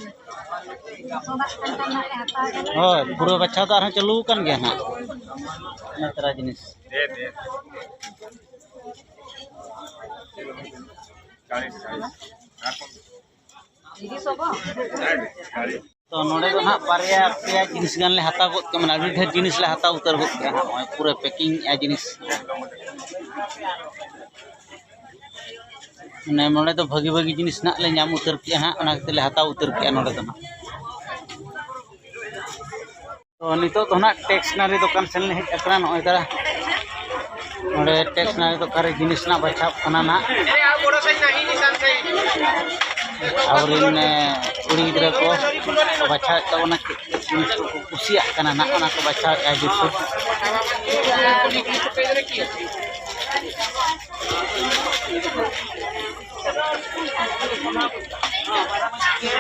ᱥᱚᱫᱟᱜ ᱠᱟᱱ ᱠᱷᱟᱱ ᱱᱟᱜ ᱞᱮ ᱦᱟᱛᱟᱣ ᱠᱟᱱᱟ᱾ ᱦᱳᱭ, ᱯᱩᱨᱟᱹ ᱵᱟᱪᱷᱟᱣ ᱫᱚ ᱟᱨᱦᱚᱸ ᱪᱟᱹᱞᱩ ᱟᱠᱟᱱ ᱜᱮᱭᱟ ᱱᱟᱦᱟᱜ, ᱚᱱᱟ ᱛᱟᱨᱟ ᱡᱤᱱᱤᱥ᱾ ᱛᱚ ᱱᱚᱰᱮ ᱫᱚ ᱱᱟᱦᱟᱜ ᱵᱟᱨᱭᱟ ᱯᱮᱭᱟ ᱡᱤᱱᱤᱥ ᱜᱟᱱ ᱞᱮ ᱦᱟᱛᱟᱣ ᱜᱚᱫ ᱠᱮᱫᱟ, ᱢᱟᱱᱮ ᱟᱹᱰᱤ ᱰᱷᱮᱨ ᱡᱤᱱᱤᱥ ᱞᱮ ᱦᱟᱛᱟᱣ ᱩᱛᱟᱹᱨ ᱜᱚᱫ ᱠᱮᱫᱟ ᱱᱟᱦᱟᱜ, ᱱᱚᱜᱼᱚᱭ ᱯᱩᱨᱟᱹ ᱯᱮᱠᱤᱝ ᱮᱫᱼᱟ ᱡᱤᱱᱤᱥ᱾ ᱢᱟᱱᱮ ᱱᱚᱰᱮ ᱫᱚ ᱵᱷᱟᱹᱜᱤ ᱵᱷᱟᱹᱜᱤ ᱡᱤᱱᱤᱥ ᱱᱟᱦᱟᱜ ᱞᱮ ᱧᱟᱢ ᱩᱛᱟᱹᱨ ᱠᱮᱜᱼᱟ ᱱᱟᱦᱟᱜ, ᱚᱱᱟ ᱠᱷᱟᱹᱛᱤᱨ ᱞᱮ ᱦᱟᱛᱟᱣ ᱩᱛᱟᱹᱨ ᱠᱮᱜᱼᱟ ᱱᱚᱰᱮ ᱫᱚ ᱱᱟᱦᱟᱜ᱾ ᱛᱚ ᱱᱤᱛᱚᱜ ᱫᱚ ᱱᱟᱦᱟᱜ ᱴᱮᱠᱥᱱᱟᱨᱤ ᱫᱚᱠᱟᱱ ᱥᱮᱱ ᱞᱮ ᱦᱮᱡ ᱟᱠᱟᱱᱟ᱾ ᱱᱚᱜᱼᱚᱭ ᱛᱟᱨᱟ ᱱᱚᱰᱮ ᱴᱮᱠᱥᱱᱟᱨᱤ ᱫᱚᱠᱟᱱ ᱨᱮ ᱡᱤᱱᱤᱥ ᱱᱟᱦᱟᱜ ᱵᱟᱪᱷᱟᱣ ᱠᱟᱱᱟ ᱱᱟᱦᱟᱜ᱾ ᱟᱵᱚᱨᱮᱱ, ᱮ, ᱠᱩᱲᱤ ᱜᱤᱫᱽᱨᱟᱹ ᱠᱚ ᱵᱟᱪᱷᱟᱣᱮᱫ ᱛᱟᱵᱚᱱᱟ, ᱪᱮᱫ ᱪᱮᱫ ᱡᱤᱱᱤᱥ ᱠᱚᱠᱚ ᱠᱩᱥᱤᱭᱟᱜ ᱠᱟᱱᱟ ᱱᱟᱦᱟᱜ, ᱚᱱᱟ ᱠᱚ ᱵᱟᱪᱷᱟᱣᱮᱫᱼᱟ ᱡᱩᱛᱟᱹ᱾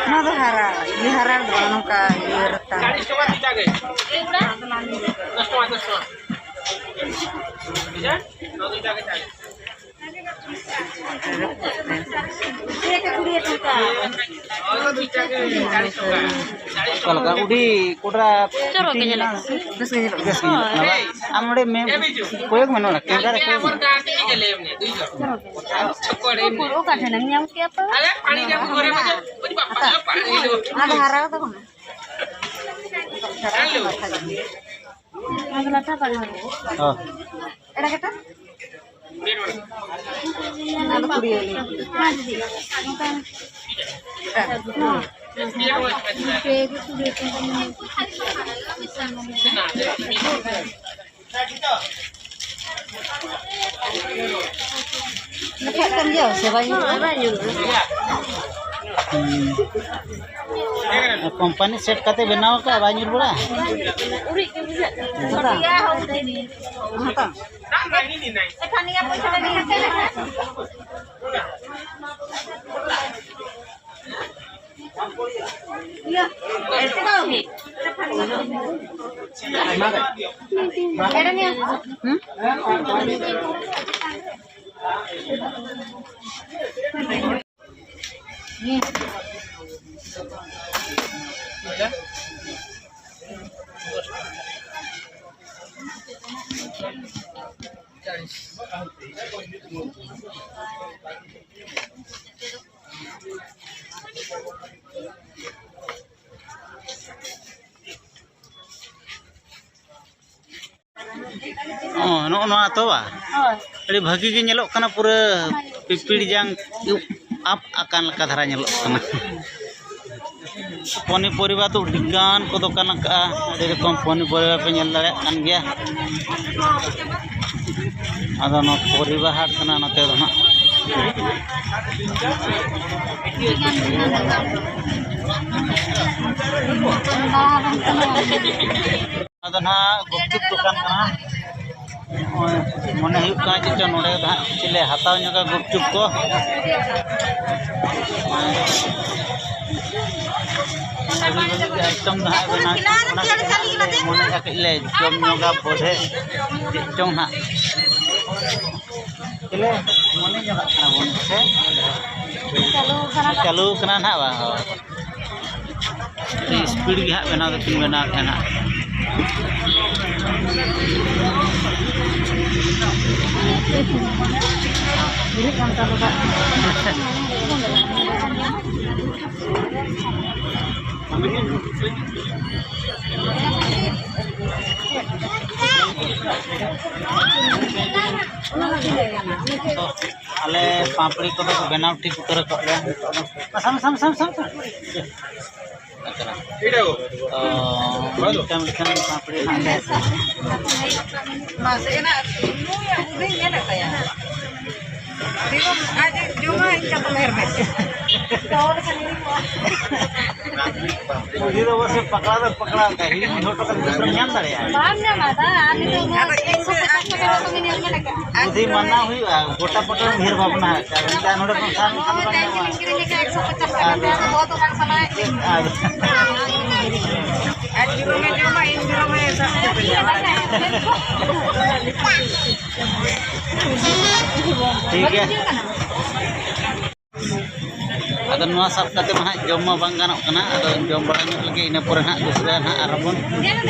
ᱚᱱᱟ ᱫᱚ ᱦᱟᱨᱟ, ᱤᱭᱟᱹ ᱦᱟᱨᱟ ᱫᱚ ᱵᱟᱝ, ᱱᱚᱝᱠᱟ ᱤᱭᱟᱹ ᱨᱟᱛᱟ᱾ ᱚᱠᱟ ᱞᱮᱠᱟ? ᱩᱰᱤ ᱠᱚᱰᱨᱟ ᱪᱚᱨᱚᱠ ᱜᱮ ᱧᱮᱞᱚᱜ ᱠᱟᱱᱟ᱾ ᱵᱮᱥ ᱜᱮ ᱧᱮᱞᱚᱜ ᱠᱟᱱᱟ᱾ ᱵᱮᱥ ᱜᱮ ᱧᱮᱞᱚᱜ ᱠᱟᱱᱟ ᱵᱟᱝ? ᱟᱢ ᱱᱚᱰᱮ ᱢᱮ, ᱠᱚᱭᱚᱜ ᱢᱮ, ᱱᱚᱰᱮ ᱠᱮᱢᱮᱨᱟ ᱨᱮ ᱠᱚᱭᱚᱜ ᱢᱮ᱾ ᱪᱚᱨᱚᱠ ᱜᱮ ᱧᱮᱞᱚᱜ ᱠᱟᱱᱟ᱾ ᱩᱠᱩᱨ ᱚᱠᱟ ᱴᱷᱮᱱᱮᱢ ᱧᱟᱢ ᱠᱮᱭᱟ ᱛᱚ? ᱦᱟᱛᱟᱣ᱾ ᱚᱱᱟ ᱫᱚ ᱦᱟᱨᱟ ᱫᱚ ᱵᱟᱝ᱾ ᱚᱱᱟ ᱫᱚ ᱞᱟᱴᱷᱟ ᱵᱟᱝ ᱦᱩᱭᱩᱜᱼᱟ᱾ ᱦᱚᱸ᱾ ᱮᱲᱟ ᱠᱟᱴᱟ? ᱚᱱᱟ ᱫᱚ ᱠᱩᱲᱤ ᱟᱹᱞᱤᱧ᱾ ᱦᱮᱸ, ᱫᱤᱫᱤ᱾ ᱱᱚᱝᱠᱟ᱾ ᱱᱟᱯᱟᱜ ᱠᱟᱱ ᱜᱮᱭᱟ ᱥᱮ ᱵᱟᱭ ᱧᱩᱨᱩᱜᱼᱟ? ᱵᱟᱭ ᱧᱩᱨᱩᱜᱼᱟ᱾ ᱦᱩᱸ᱾ ᱠᱳᱢᱯᱟᱱᱤ ᱥᱮᱴ ᱠᱟᱛᱮ ᱵᱮᱱᱟᱣ ᱠᱟᱜᱼᱟ, ᱵᱟᱭ ᱧᱩᱨ ᱵᱟᱲᱟᱜᱼᱟ? ᱩᱨᱤᱡ ᱜᱮ ᱵᱩᱡᱷᱟᱹᱜ ᱠᱟᱱᱟ᱾ ᱦᱟᱛᱟᱣ᱾ ᱦᱟᱛᱟᱣ᱾ ᱮᱠᱷᱟᱱ ᱱᱤᱭᱟᱹ ᱯᱚᱭᱥᱟ ᱫᱚ ᱱᱤᱭᱟᱹ ᱛᱮ ᱢᱮᱱᱟᱜᱼᱟ᱾ ᱤᱭᱟᱹ, ᱮᱛᱚ ᱢᱤᱫ᱾ ᱚ, ᱱᱚᱜᱼᱚ ᱱᱚᱣᱟ ᱛᱚ ᱵᱟ? ᱦᱳᱭ᱾ ᱟᱹᱰᱤ ᱵᱷᱟᱹᱜᱤ ᱜᱮ ᱧᱮᱞᱚᱜ ᱠᱟᱱᱟ, ᱯᱩᱨᱟᱹ ᱯᱤᱯᱤᱲ ᱡᱟᱝ ᱟᱯ ᱟᱠᱟᱱ ᱞᱮᱠᱟ ᱫᱷᱟᱨᱟ ᱧᱮᱞᱚᱜ ᱠᱟᱱᱟ᱾ ᱯᱚᱱᱤᱯᱚᱨᱤᱵᱟ ᱫᱚ ᱟᱹᱰᱤ ᱜᱟᱱ ᱠᱚ ᱫᱚᱠᱟᱱ ᱟᱠᱟᱫᱼᱟ, ᱟᱹᱰᱤ ᱨᱚᱠᱚᱢ ᱯᱚᱱᱤᱯᱚᱨᱤᱵᱟ ᱯᱮ ᱧᱮᱞ ᱫᱟᱲᱮᱭᱟᱜ ᱠᱟᱱ ᱜᱮᱭᱟ᱾ ᱟᱫᱚ ᱱᱚᱣᱟ ᱯᱚᱨᱤᱵᱟ ᱦᱟᱴ ᱠᱟᱱᱟ ᱱᱚᱛᱮ ᱫᱚ ᱱᱟᱦᱟᱜ᱾ ᱟᱫᱚ ᱱᱟᱦᱟᱜ ᱜᱩᱯᱪᱩᱯ ᱫᱚᱠᱟᱱ ᱠᱟᱱᱟ᱾ ᱱᱚᱜᱼᱚᱭ ᱢᱚᱱᱮ ᱦᱩᱭᱩᱜ ᱠᱟᱱᱟ ᱪᱮᱫ ᱪᱚᱝ ᱱᱚᱰᱮ ᱫᱚ ᱦᱟᱸᱜ ᱪᱮᱫ ᱞᱮ ᱦᱟᱛᱟᱣ ᱧᱚᱜᱟ ᱜᱩᱯᱪᱩᱯ ᱠᱚ᱾ ᱱᱚᱜᱼᱚᱭ ᱟᱹᱰᱤ ᱵᱷᱟᱹᱜᱤ ᱜᱮ item ᱫᱚ ᱦᱟᱸᱜ ᱵᱮᱱᱟᱣ ᱦᱚᱪᱚ ᱠᱟᱱᱟ᱾ ᱢᱚᱱᱮ ᱠᱟᱹᱴᱤᱡ ᱞᱮ ᱡᱚᱢ ᱧᱚᱜᱟ ᱵᱚᱞᱮ ᱪᱮᱫ ᱪᱚᱝ ᱦᱟᱸᱜ᱾ ᱪᱮᱞᱮ ᱢᱚᱱᱮ ᱧᱚᱜᱟᱜ ᱠᱟᱱᱟ ᱵᱚᱱ ᱥᱮ? ᱪᱟᱹᱞᱩ ᱠᱟᱱᱟ ᱱᱟᱦᱟᱜ ᱵᱟᱝ? ᱦᱳᱭ᱾ ᱟᱹᱰᱤ speed ᱜᱮ ᱦᱟᱸᱜ ᱵᱮᱱᱟᱣ ᱫᱚᱠᱤᱱ ᱵᱮᱱᱟᱣᱮᱫ ᱛᱟᱦᱮᱱᱟ᱾ ᱟᱞᱮ ᱯᱟᱯᱲᱤ ᱠᱚᱫᱚ ᱠᱚ ᱵᱮᱱᱟᱣ ᱴᱷᱤᱠ ᱩᱛᱟᱹᱨ ᱟᱠᱟᱫ ᱞᱮᱭᱟ ᱱᱤᱛᱚᱜ ᱫᱚ᱾ ᱥᱟᱢ, ᱥᱟᱢ, ᱥᱟᱢ, ᱥᱟᱢ, ᱥᱟᱢ᱾ ᱛᱚ, ᱢᱤᱫᱴᱟᱝ, ᱢᱤᱫᱴᱟᱝ ᱯᱟᱯᱲᱤ ᱦᱟᱸᱜ ᱞᱮ ᱢᱟᱥᱮ ᱮᱱᱟ, ᱱᱩᱭᱟᱜ ᱦᱩᱰᱤᱧ ᱧᱮᱞᱮᱫ ᱛᱟᱭᱟ᱾ ᱫᱤᱱᱟᱹᱢ ᱟᱡ ᱡᱚᱢᱟ, ᱤᱧ ᱪᱟᱛᱚᱢ ᱦᱮᱨ ᱢᱮ᱾ ᱩᱱᱤ ᱫᱚ ᱚᱵᱚᱥᱥᱳᱭ ᱯᱟᱠᱲᱟ ᱫᱚ ᱯᱟᱠᱲᱟ ᱟᱠᱟᱫ, ᱦᱤᱲᱤᱧ ᱦᱚᱴᱚ ᱠᱟᱛᱮ ᱫᱤᱥᱚᱢ ᱧᱟᱢ ᱫᱟᱲᱮᱭᱟᱜᱼᱟ᱾ ᱵᱟᱢ ᱧᱟᱢᱟ, ᱫᱟ, ᱟᱨ ᱱᱤᱛᱚᱜ ᱱᱚᱣᱟ ᱮᱠᱥᱚ ᱯᱚᱪᱟᱥ ᱴᱟᱠᱟ ᱨᱮ ᱵᱟᱠᱚ ᱧᱮᱞ ᱧᱟᱢ ᱟᱠᱟᱫ᱾ ᱵᱩᱫᱷᱤ ᱢᱟᱱᱟᱣ ᱦᱩᱭᱩᱜᱼᱟ, ᱜᱚᱴᱟ ᱯᱚᱴᱚᱢ ᱩᱭᱦᱟᱹᱨ ᱵᱷᱟᱵᱽᱱᱟ ᱟᱠᱟᱫ᱾ ᱮᱱᱠᱷᱟᱱ ᱱᱚᱰᱮ ᱠᱷᱚᱱ ᱥᱟᱵ ᱞᱮᱠᱷᱟᱱ ᱫᱚ ᱵᱟᱝ ᱧᱟᱢᱚᱜᱼᱟ᱾ ᱠᱤᱨᱤᱧ ᱞᱮᱠᱷᱟᱱ ᱮᱠᱥᱚ ᱯᱚᱪᱟᱥ ᱴᱟᱠᱟ ᱟᱨ ᱧᱟᱢᱟ, ᱫᱚᱦᱚ ᱫᱚ ᱵᱟᱝ ᱥᱟᱱᱟᱭᱮᱫ ᱢᱮᱭᱟ᱾ ᱟᱨ ᱟᱨ ᱡᱤᱞ ᱮᱢ ᱡᱚᱢᱟ, ᱤᱧ ᱡᱤᱞ ᱮᱢ ᱥᱟᱵ ᱠᱟᱛᱮ ᱧᱟᱢᱟ᱾ ᱴᱷᱤᱠ ᱜᱮᱭᱟ᱾ ᱟᱫᱚ ᱱᱚᱣᱟ ᱥᱟᱵ ᱠᱟᱛᱮ ᱢᱟ ᱦᱟᱸᱜ ᱡᱚᱢ ᱢᱟ ᱵᱟᱝ ᱜᱟᱱᱚᱜ ᱠᱟᱱᱟ, ᱟᱫᱚ ᱡᱚᱢ ᱵᱟᱲᱟ ᱧᱚᱜ ᱞᱮᱜᱮ, ᱤᱱᱟᱹ ᱯᱚᱨᱮ ᱦᱟᱸᱜ ᱫᱚᱥᱨᱟ ᱦᱟᱸᱜ ᱟᱨᱦᱚᱸ ᱵᱚᱱ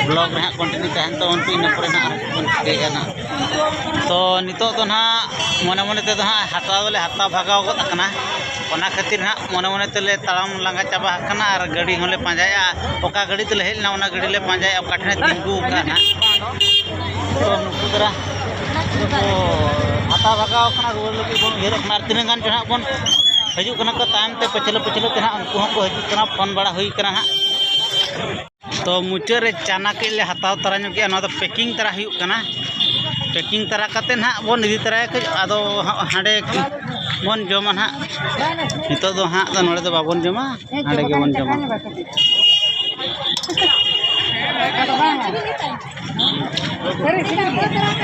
vlog ᱨᱮ ᱦᱟᱸᱜ continue ᱛᱟᱦᱮᱱ ᱛᱟᱵᱚᱱ ᱯᱮ, ᱤᱱᱟᱹ ᱯᱚᱨᱮ ᱦᱟᱸᱜ ᱟᱨᱦᱚᱸ ᱵᱚᱱ ᱪᱤᱠᱟᱹᱭᱟ ᱦᱟᱸᱜ᱾ ᱛᱚ ᱱᱤᱛᱚᱜ ᱫᱚ ᱦᱟᱸᱜ ᱢᱚᱱᱮ ᱢᱚᱱᱮ ᱛᱮᱫᱚ ᱦᱟᱸᱜ ᱦᱟᱛᱟᱣ ᱫᱚᱞᱮ ᱦᱟᱛᱟᱣ ᱵᱷᱟᱜᱟᱣ ᱜᱚᱫ ᱟᱠᱟᱱᱟ, ᱚᱱᱟ ᱠᱷᱟᱹᱛᱤᱨ ᱦᱟᱸᱜ ᱢᱚᱱᱮ ᱢᱚᱱᱮ ᱛᱮᱞᱮ ᱛᱟᱲᱟᱢ ᱞᱟᱸᱜᱟ ᱪᱟᱵᱟ ᱟᱠᱟᱱᱟ ᱟᱨ ᱜᱟᱹᱰᱤ ᱦᱚᱸᱞᱮ ᱯᱟᱸᱡᱟᱭᱮᱫᱼᱟ᱾ ᱚᱠᱟ ᱜᱟᱹᱰᱤ ᱛᱮᱞᱮ ᱦᱮᱡ ᱞᱮᱱᱟ ᱚᱱᱟ ᱜᱟᱹᱰᱤ ᱞᱮ ᱯᱟᱸᱡᱟᱭᱮᱫᱼᱟ, ᱚᱠᱟ ᱴᱷᱮᱱ ᱛᱤᱸᱜᱩ ᱟᱠᱟᱫᱼᱟ ᱦᱟᱸᱜ᱾ ᱛᱚ ᱱᱩᱠᱩ ᱫᱷᱟᱨᱟ ᱠᱚ ᱦᱟᱛᱟᱣ ᱵᱷᱟᱜᱟᱣ ᱟᱠᱟᱱᱟ, ᱨᱩᱣᱟᱹᱲ ᱞᱟᱹᱜᱤᱫ ᱵᱚᱱ ᱩᱭᱦᱟᱹᱨᱮᱫ ᱠᱟᱱᱟ᱾ ᱟᱨ ᱛᱤᱱᱟᱹᱜ ᱜᱟᱱ ᱪᱚ ᱦᱟᱸᱜ ᱵᱚᱱ ᱦᱤᱡᱩᱜ ᱠᱟᱱᱟ ᱠᱚ ᱛᱟᱭᱚᱢ ᱛᱮ, ᱯᱟᱹᱪᱷᱞᱟᱹ ᱯᱟᱹᱪᱷᱞᱟᱹ ᱛᱮ ᱦᱟᱸᱜ ᱩᱱᱠᱩ ᱦᱚᱸᱠᱚ ᱦᱤᱡᱩᱜ ᱠᱟᱱᱟ, ᱯᱷᱳᱱ ᱵᱟᱲᱟ ᱦᱩᱭ ᱠᱟᱱᱟ ᱦᱟᱸᱜ᱾ ᱛᱚ ᱢᱩᱪᱟᱹᱫ ᱨᱮ ᱪᱟᱱᱟ ᱠᱟᱹᱡ ᱞᱮ ᱦᱟᱛᱟᱣ ᱛᱟᱨᱟ ᱧᱚᱜ ᱠᱮᱜᱼᱟ, ᱱᱚᱣᱟ ᱫᱚ packing ᱛᱟᱨᱟ ᱦᱩᱭᱩᱜ ᱠᱟᱱᱟ᱾ Packing ᱛᱟᱨᱟ ᱠᱟᱛᱮ ᱦᱟᱸᱜ ᱵᱚᱱ ᱤᱫᱤ ᱛᱟᱨᱟᱭᱟ ᱠᱟᱹᱡ, ᱟᱫᱚ ᱦᱟᱸᱜ ᱦᱟᱸᱰᱮ ᱵᱚᱱ ᱡᱚᱢᱟ ᱦᱟᱸᱜ᱾ ᱱᱤᱛᱚᱜ ᱫᱚ ᱦᱟᱸᱜ ᱫᱚ ᱱᱚᱰᱮ ᱫᱚ ᱵᱟᱵᱚᱱ ᱡᱚᱢᱟ, ᱦᱟᱸᱰᱮ ᱜᱮᱵᱚᱱ ᱡᱚᱢᱟ᱾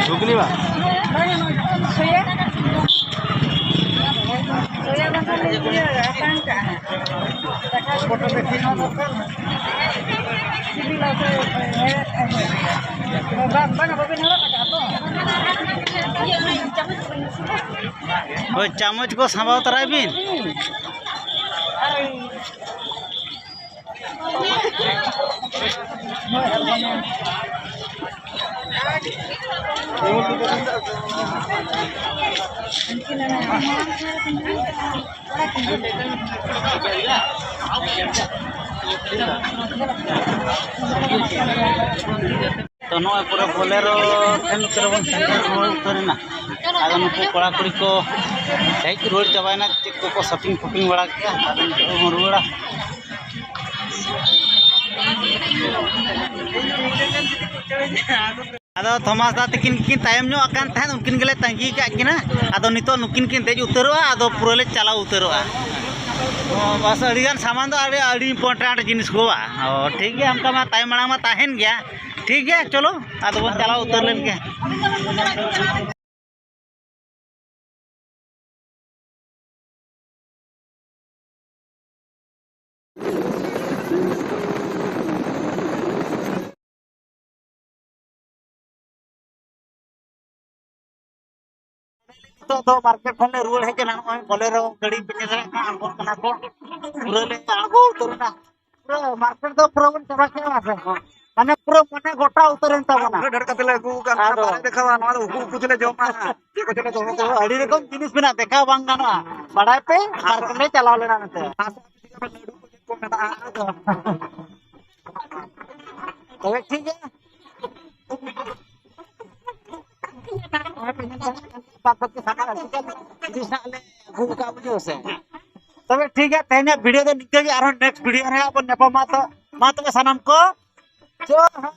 ᱜᱷᱩᱜᱽᱱᱤ ᱵᱟ? ᱥᱚᱭᱟ ᱵᱟᱝᱠᱷᱟᱱ ᱤᱭᱟᱹ ᱟᱛᱟᱝ ᱠᱟᱜᱼᱟ᱾ ᱫᱟᱠᱟ ᱠᱚ ᱯᱚᱴᱚᱞ ᱯᱤᱴᱷᱟᱹ ᱦᱚᱸ ᱫᱚᱨᱠᱟᱨ᱾ ᱥᱤᱵᱤᱞᱟ ᱥᱮ ᱦᱮᱲᱮᱫ ᱟᱹᱜᱩ᱾ ᱵᱟᱝ, ᱵᱟᱝᱟ, ᱵᱟᱵᱮᱱ ᱦᱮᱲᱮᱫ ᱟᱠᱟᱫᱼᱟ ᱛᱚ? ᱦᱳᱭ, ᱪᱟᱢᱚᱪ ᱠᱚ ᱥᱟᱢᱵᱟᱣ ᱛᱟᱨᱟᱭ ᱵᱤᱱ᱾ ᱛᱚ ᱱᱚᱜᱼᱚᱭ ᱯᱩᱨᱟᱹ ᱵᱚᱞᱮᱨᱳ ᱴᱷᱮᱱ ᱩᱛᱟᱹᱨ ᱵᱚᱱ ᱥᱮᱴᱮᱨ ᱨᱩᱣᱟᱹᱲ ᱩᱛᱟᱹᱨ ᱮᱱᱟ᱾ ᱟᱫᱚ ᱱᱩᱠᱩ ᱠᱚᱲᱟ ᱠᱩᱲᱤ ᱠᱚ ᱦᱮᱡ ᱨᱩᱣᱟᱹᱲ ᱪᱟᱵᱟᱭᱮᱱᱟ, ᱪᱮᱫ ᱠᱚᱠᱚ shopping ᱯᱷᱚᱯᱤᱝ ᱵᱟᱲᱟ ᱠᱮᱫᱼᱟ᱾ ᱟᱫᱚ ᱱᱤᱛᱚᱜ ᱵᱚᱱ ᱨᱩᱣᱟᱹᱲᱟ᱾ ᱟᱫᱚ ᱛᱷᱚᱢᱟᱥ ᱫᱟ ᱛᱤᱠᱤᱱ ᱠᱤᱱ ᱛᱟᱭᱚᱢ ᱧᱚᱜ ᱟᱠᱟᱱ ᱛᱟᱦᱮᱸᱫ, ᱩᱱᱠᱤᱱ ᱜᱮᱞᱮ ᱛᱟᱺᱜᱤ ᱠᱟᱜ ᱠᱤᱱᱟ᱾ ᱟᱫᱚ ᱱᱤᱛᱚᱜ ᱱᱩᱠᱤᱱ ᱠᱤᱱ ᱫᱮᱡ ᱩᱛᱟᱹᱨᱚᱜᱼᱟ, ᱟᱫᱚ ᱯᱩᱨᱟᱹ ᱞᱮ ᱪᱟᱞᱟᱣ ᱩᱛᱟᱹᱨᱚᱜᱼᱟ᱾ ᱚ, ᱵᱟᱥ, ᱟᱹᱰᱤᱜᱟᱱ ᱥᱟᱢᱟᱱ ᱫᱚ ᱟᱹᱰᱤ, ᱟᱹᱰᱤ important ᱡᱤᱱᱤᱥ ᱠᱚ ᱵᱟ᱾ ᱚ, ᱴᱷᱤᱠ ᱜᱮᱭᱟ, ᱚᱱᱠᱟ ᱢᱟ ᱛᱟᱭᱚᱢ ᱢᱟᱲᱟᱝ ᱢᱟ ᱛᱟᱦᱮᱱ ᱜᱮᱭᱟ᱾ ᱴᱷᱤᱠ ᱜᱮᱭᱟ, ᱪᱚᱞᱚ, ᱟᱫᱚ ᱵᱚᱱ ᱪᱟᱞᱟᱣ ᱩᱛᱟᱹᱨ ᱞᱮᱱ ᱜᱮ᱾ ᱱᱤᱛᱚᱜ ᱫᱚ ᱢᱟᱨᱠᱮᱴ ᱠᱷᱚᱱ ᱞᱮ ᱨᱩᱣᱟᱹᱲ ᱦᱮᱡ ᱮᱱᱟ᱾ ᱱᱚᱜᱼᱚᱭ ᱵᱚᱞᱮᱨᱳ ᱜᱟᱹᱰᱤ ᱯᱮ ᱧᱮᱞ ᱫᱟᱲᱮᱭᱟᱜ ᱠᱟᱱᱟ, ᱟᱬᱜᱚᱱ ᱠᱟᱱᱟ ᱠᱚ᱾ ᱯᱩᱨᱟᱹ ᱞᱮ ᱟᱬᱜᱚ ᱩᱛᱟᱹᱨ ᱮᱱᱟ᱾ ᱯᱩᱨᱟᱹ ᱢᱟᱨᱠᱮᱴ ᱫᱚ ᱯᱩᱨᱟᱹ ᱵᱚᱱ ᱪᱟᱵᱟ ᱠᱮᱫᱟ ᱥᱮ? ᱢᱟᱱᱮ ᱯᱩᱨᱟᱹ ᱢᱚᱱᱮ ᱜᱚᱴᱟ ᱩᱛᱟᱹᱨ ᱮᱱ ᱛᱟᱵᱚᱱᱟ᱾ ᱯᱩᱨᱟᱹ ᱰᱷᱮᱨ ᱠᱟᱛᱮ ᱞᱮ ᱟᱹᱜᱩ ᱟᱠᱟᱫ, ᱟᱫᱚ ᱵᱟᱞᱮ ᱫᱮᱠᱷᱟᱣᱟ, ᱱᱚᱣᱟ ᱫᱚ ᱩᱠᱩ ᱩᱠᱩ ᱛᱮᱞᱮ ᱡᱚᱢᱟ᱾ ᱪᱮᱫ ᱠᱚᱪᱚ ᱞᱮ ᱫᱚᱦᱚ ᱠᱟᱜᱼᱟ᱾ ᱟᱹᱰᱤ ᱨᱚᱠᱚᱢ ᱡᱤᱱᱤᱥ ᱢᱮᱱᱟᱜᱼᱟ, ᱫᱮᱠᱷᱟᱣ ᱵᱟᱝ ᱜᱟᱱᱚᱜᱼᱟ᱾ ᱵᱟᱲᱟᱭ ᱯᱮ, ᱢᱟᱨᱠᱮᱴ ᱞᱮ ᱪᱟᱞᱟᱣ ᱞᱮᱱᱟ ᱢᱮᱱᱛᱮ᱾ ᱞᱟᱹᱰᱩ ᱠᱚ ᱪᱮᱫ ᱠᱚ ᱢᱮᱱᱟᱜᱼᱟ, ᱟᱫᱚ᱾ ᱛᱚᱵᱮ ᱴᱷᱤᱠ ᱜᱮᱭᱟ᱾ ᱵᱟᱫ ᱵᱟᱹᱠᱤ ᱥᱟᱱᱟᱢ ᱡᱤᱱᱤᱥ ᱦᱟᱸᱜ ᱞᱮ ᱟᱹᱜᱩ ᱠᱟᱜᱼᱟ, ᱵᱩᱡᱷᱟᱹᱣ ᱥᱮ᱾ ᱛᱚᱵᱮ ᱴᱷᱤᱠ ᱜᱮᱭᱟ, ᱛᱮᱦᱮᱧᱟᱜ video ᱫᱚ ᱱᱤᱝᱠᱟᱹ ᱜᱮ, ᱟᱨᱦᱚᱸ next video ᱨᱮ ᱦᱟᱸᱜ ᱵᱚᱱ ᱧᱟᱯᱟᱢᱟ᱾ ᱛᱚ ᱢᱟ ᱛᱚᱵᱮ ᱥᱟᱱᱟᱢ ᱠᱚ ᱡᱚᱦᱟᱨ᱾